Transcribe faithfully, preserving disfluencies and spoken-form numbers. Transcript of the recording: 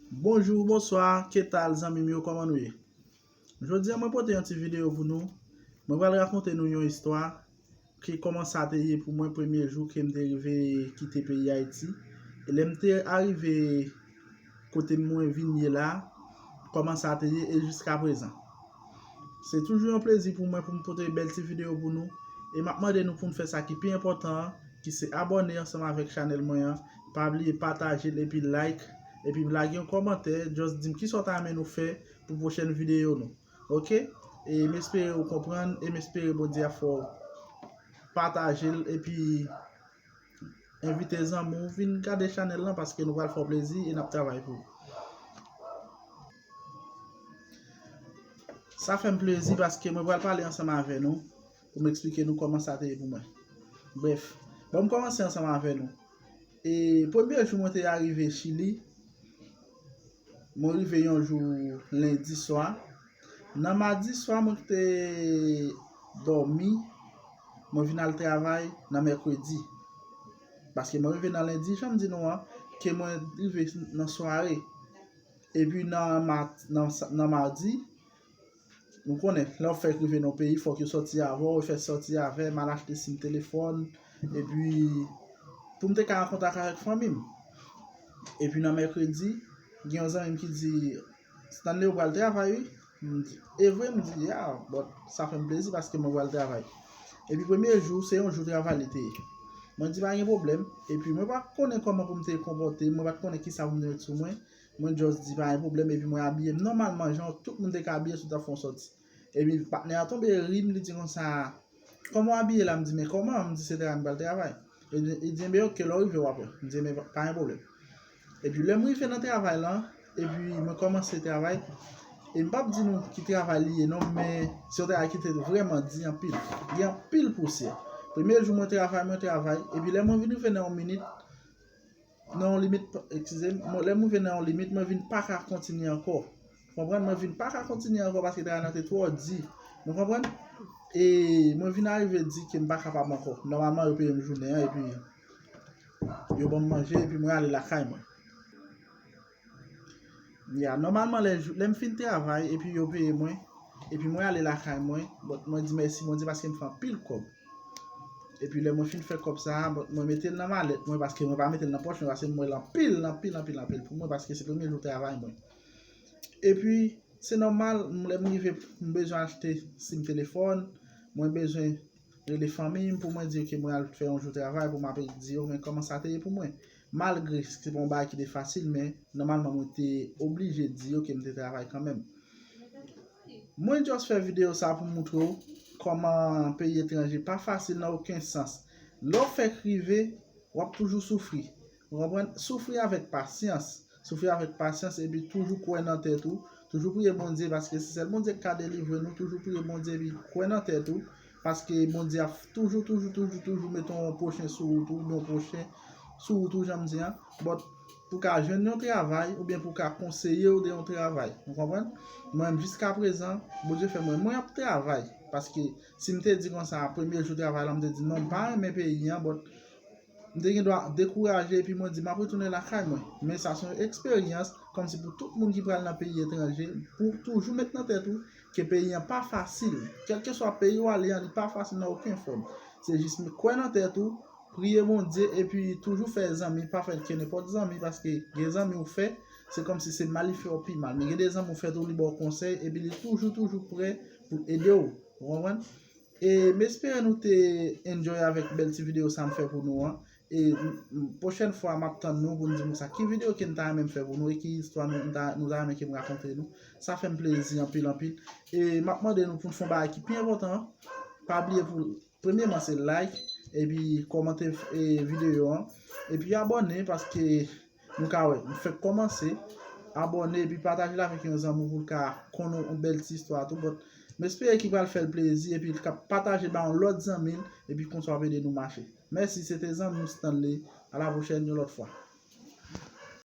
Bonjou, bonswa, ke tal zanmi m yo, kòman nou ye? Jodi a mwen pote yon ti videyo pou nou. Mwen pral rakonte nou yon istwa ki kòman sa te ye pou mwen premye jou ke m te rive kite peyi Ayiti. E lè m te arive kote mwen vin ye la, kòman sa te ye e jiska prezan. Se toujou yon plezi pou mwen pou m pote bèl ti videyo pou nou. E m ap mande nou pou n fè sa ki pi enpòtan an, ki se abòne ansanm avèk chanèl mwen an. Pa bliye pataje l epi like, epi lage yon kòmantè, just di m kisa w ta renmen nou fè pou pwochèn videyo nou. Oke? E m espere ou konprann, e m espere Bondye ap fè w pataje l, epi envite zanmi w vin gade chanèl lan, paske nou pral fè w plezi e n ap travay pou ou. Sa fè m plezi paske mwen pral pale ansanm avè nou pou m eksplike nou kòman sa te ye pou mwen. Brèf, bon, m kòmanse ansanm avè nou. E premye jou mwen te arive Chili, mwen rive yon jou lendi swa. Nan madi swa, mwen te dòmi, mwen vin al travay nan mèkredi. Paske mwen rive nan lendi, jan m di nou an, ke mwen rive nan sware. Epi nan ma-, nan sa-, nan madi, nou konnen, lè w fèk rive nan peyi, fòk yo sòti avè w, yo fè sòti avè m, al achte sim telefòn, epi pou m te ka an kontak avèk fanmi m. Epi nan mèkredi, gen yon zanmi m ki di, "Stanley, ou pral travay, wi." M di, "E vre?" M di, "Ya, but sa fè m plezi paske mwen pral travay." Epi premye jou, se yon jou travay li te ye. Mwen di, "Pa gen pwoblèm." Epi mwen pa t konnen kòman pou m te konpòte m, mwen pa t konnen kisa pou m te met sou mwen. Mwen just di, "Pa gen pwoblèm," epi mwen abiye m nòmalman, jan tout moun te ka abiye si w t ap fè yon sòti. Epi patnè a tonbe ri m, li di konsa, "Kòman w abiye la?" M di, "Men kòman?" M di, "Se travay, m pral travay." E li, li di, "Enben, oke, lè w rive, w ap wè." M di, "Enben, pa, pa gen pwoblèm." Epi lè m rive nan travay lan, epi mwen kòmanse travay, e m p ap di nou ki travay li ye non, men se yon travay ki te vrèman di anpil. Gen anpil pousyè. Premye jou mwen travay, mwen travay, epi lè mwen vin rive nan yon minit, nan yon limit, eskize m, mwen, lè m rive nan yon limit, mwen vin pa ka kontinye ankò. Konprann? Mwen vin pa ka kontinye ankò paske travay lan te twò di. Nou konprann? E mwen vin arive di ke m pa kapab ankò. Nòmalman, yo peye m jounen an, epi yo ban m manje, epi mwen ale lakay mwen. Ya, nòmalman, lè jou, lè m fin travay, epi yo peye mwen, epi mwen ale lakay mwen, but mwen di mèsi Bondye paske m fè anpil kòb. Epi lè mwen fin fè kòb sa a, but mwen mete l nan malèt mwen, paske mwen pa mete l nan pòch mwen, paske mwen l anpil, anpil, anpil, anpil pou mwen, paske se premye jou travay mwen. Epi, se nòmal, m, lè m rive, m bezwen achte sim telefòn, mwen bezwen rele fanmi m pou mwen di yo ke mwen al fè yon jou travay, pou m ap di yo, men kòman sa te ye pou mwen. Malgre se pa yon bagay ki te fasil, men nòmalman mwen te oblije di yo ke m te travay kanmenm. Mwen just fè videyo sa pou moutre w kòman peyi etranje pa fasil nan okenn sans. Lè w fèk rive, w ap toujou soufri. Ou konprann? Soufri avèk pasyans. Soufri avèk pasyans epi toujou kwè nan tèt ou. Toujou priye Bondye paske se sèl Bondye ki ka delivre nou. Toujou priye Bondye epi kwè nan tèt ou. Paske Bondye ap toujou, toujou, toujou, toujou mete yon pwochen sou wout ou, yon pwochen sou wout ou, jan m di an. But pou ka jwenn yon travay, oubyen pou ka konseye w de yon travay. Ou konprann? Mwen, jiska prezan, Bondye fè mwen, mwen ap travay. Paske si m te di konsa, premye jou travay la, m te di, "Non, m pa renmen peyi an," but m te gen dwa dekouraje, epi mwen di, "M ap retounen lakay mwen." Men sa se yon eksperyans, kòmsi pou tout moun ki pral nan peyi etranje, pou toujou met nan tèt ou ke peyi an pa fasil. Kèlkeswa peyi w ale an, li pa fasil nan okenn fòm. Se jis kwè nan tèt ou, priye Bondye, epi toujou fè zanmi, pa fè ke nenpòt zanmi, paske gen zanmi ou fè, se kòmsi se mal li fè w pi mal. Men gen de zanmi ou fè tou, li ba w konsèy, epi li toujou, toujou prè pou l ede w. Ou konprann? E m espere nou te enjoy avèk bèl ti videyo sa m fè pou nou an. E m, m, pwochèn fwa, m ap tann nou pou n di nou sa. Ki videyo ke n ta renmen m fè pou nou e ki istwa nou, n ta, nou ta renmen ke m rakonte nou. Sa fè m plezi anpil, anpil. E m ap mande nou pou n fè yon bagay ki pi enpòtan an. Pa bliye pou, premyèman, se like, epi kòmante, e, videyo an. Epi abòne, paske nou ka wè, m fèk kòmanse. Abòne, epi pataje l avèk yon zanmi w pou l ka konn yon bèl ti istwa tou. But m espere ki pral fè l plezi, epi l ka pataje ba yon lòt zanmi l, epi konsa w ap ede nou mache. Mèsi, se te zanmi w Stanley. A la pwochèn, yon lòt fwa.